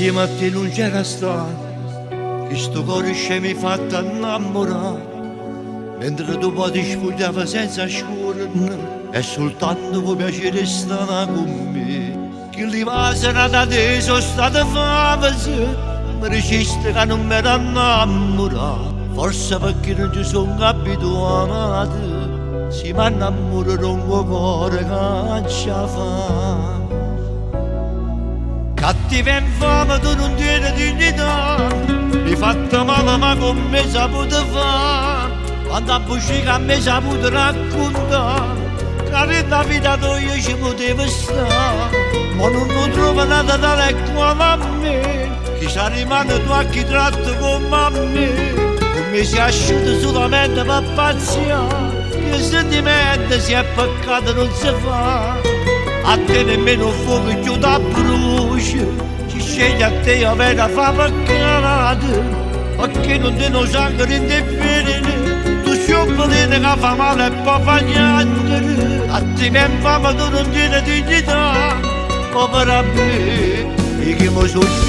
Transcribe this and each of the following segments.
Insieme a te nun c'era stato, chisto core scemo 'e fatto annammurà. Mentre tu po' ti spugliavi senza scuorno e soltanto cu piacere 'e sta cu me. Chilli vase da te sono state favose, mi diciste che non m'ero annammurà. Forse perché non ci sono abituato, si m'annammuro non cuore che ce fa. Cattiva e infame tu non tieni dignità, mi hai fatto male ma come saputo fare? Quando a bugia che mi saputo raccontare, che nella vita tua io ci potevo stare, ma non lo trovo nada tale quale a me, chi sa rimane tu a chi tratta come a me, come si è asciutto solamente per pazzia, che sentimento si è peccato non si fa. A te nemmeno fuoco più da brucia, chi sceglie a te io vedo a fa peccato, perché non te lo sangue in vene, tu sei un veleno che fa male e poi fa niente, a te mi infame tu non tieni dignità, povera me, e che mi sono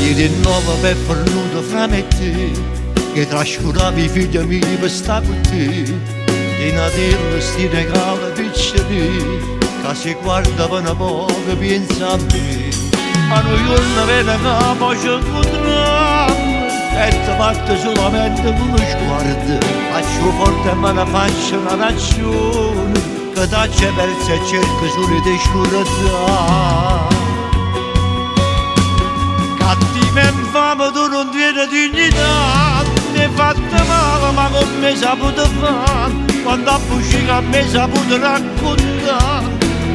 Ieri nuovo per fornuto fra me e te, che trascuravi i figli miei per sta con te. Di Natale sti regali piccoli, che si guardavano poco pensa a me. Ma noi giorno viene che poi ci incontriamo, e ti parto solamente con uno sguardo. Faccio forte e me ne faccio una ragione, che t'accia persa e cerco solo di scordare. Cattiva e infame tu non tieni dignità, mi hai fatto male ma come saputo fare? Quando a bugia che mi saputo raccontare,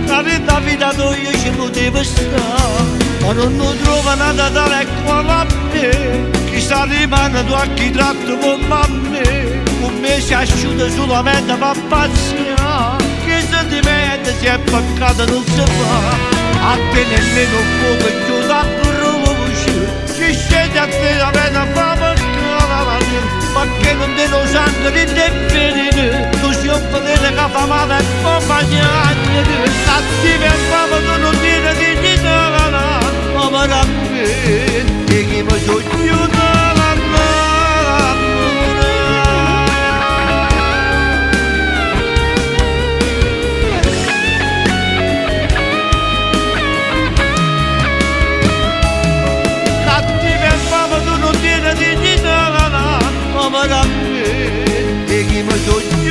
che nella vita tua io ci potevo stare, ma non lo trovo nada tale quale a me, chi sta rimane tu a chi tratto come a me, come si è asciutto solamente per pazzia, che sentimento si è peccato non si fa, a te nemmeno fuoco più da brucia, ci scegli a te la pena fa peccato, ma che non te lo sangue di te venire, tu sei un potere che fa male e poi fa niente, cattiva e infame tu non tieni dignità, povera me, e chi mi sono Cattiva e infame tu non tieni dignità, povera me, e chi mi sono